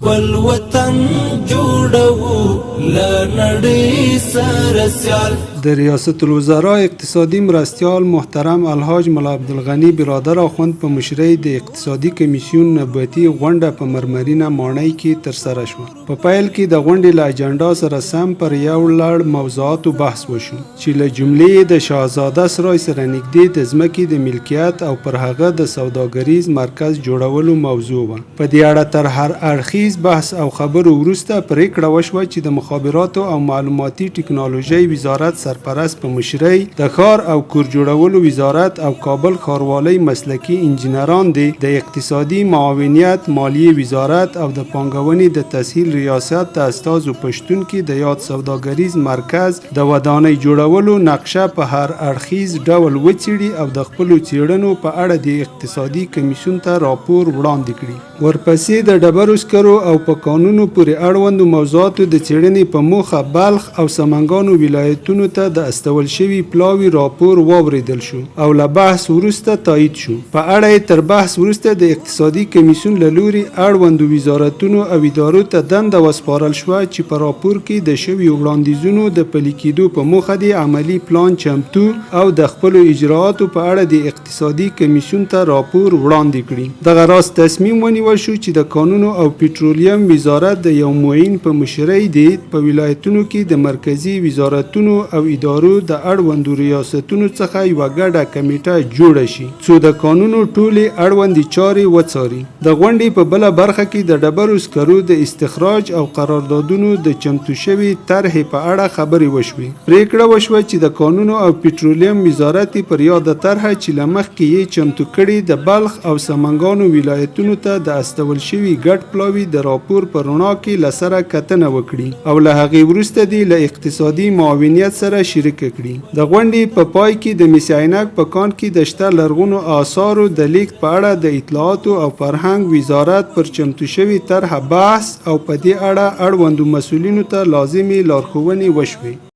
خپل وطن جوړو له نړۍ سره سیال. د ریاست الوزراء اقتصادي مرستیال محترم الحاج ملا عبدالغني برادر اخوند په مشرۍ د اقتصادي کمیسیون نوبتي غونډه په مرمرینه ماڼۍ کې ترسره شوه. په پیل کې د غونډې له اجنډا سره سم پر یو لړ موضوعاتو بحث وشو، چې له جملې یې د شاهزاده سرای سره نږدې د ځمکې د ملکیت او پر هغه د سوداګریز مرکز جوړولو موضوع وه. په دې اړه تر هر اړخیز بحث او خبرو وروسته پرېکړه وشوه چې د مخابراتو او معلوماتي ټکنالوژۍ وزارت سرپرست په مشرۍ د ښار او کور جوړولو وزارت او کابل ښاروالۍ مسلکي انجینران دې د اقتصادي معاونیت، مالیې وزارت او د پانګونې د تسهیل ریاست د استازو په شتون کې د یاد سوداګریز مرکز د ودانۍ جوړولو نقشه په هر اړخیز ډول وڅېړي او د خپلو څېړنو په اړه دې اقتصادي کمیسیون ته راپور وړاندې کړي. ورپسې د ډبرو سکرو او په کانونو پورې اړوندو موضوعاتو د څېړنې په موخه بلخ او سمنګانو ولایتونو ته د استول شوي پلاوي راپور واورېدل شو او له بحث وروسته تایید شو. په اړه یې تر بحث وروسته د اقتصادي کمیسیون له لوري اړوندو وزارتونو او ادارو ته دنده وسپارل شوه چې په راپور کې د شویو وړاندیزونو د پلي کېدو په موخه دې عملي پلان چمتو او د خپلو اجرااتو په اړه دې اقتصادي کمیسیون ته راپور وړاندې کړي. دغه راز تصمیم ونیول شو چې د کانونو او پټرولیم وزارت د یو معین په مشرۍ دې په ولایتونو کې د مرکزي وزارتونو او ادارو د اړوندو ریاستونو څخه یوه ګډه کمېټه جوړه شي، څو د کانونو ټولې اړوندې چارې وڅاري. د غونډې په بله برخه کې د ډبرو سکرو د استخراج او قراردادونو د چمتو شوې طرحې په اړه خبرې وشوې. پرېکړه وشوه چې د کانونو او پټرولیم وزارت دې پر یاده طرحه چې له مخکې یې چمتو کړې د بلخ او سمنګانو ولایتونو ته د استول شوي ګډ پلاوي د راپور په رڼا کې له سره کتنه وکړي او له هغې وروسته دې له اقتصادي معاونیت سره شریکه کړي. د غونډې په پای کې د مس عینک په کان کې د شته لرغونو آثارو د لېږد په اړه د اطلاعاتو او فرهنګ وزارت پر چمتو شوې طرحه بحث او په دې اړه اړوندو مسؤلینو ته لازمې لارښوونې وشوې.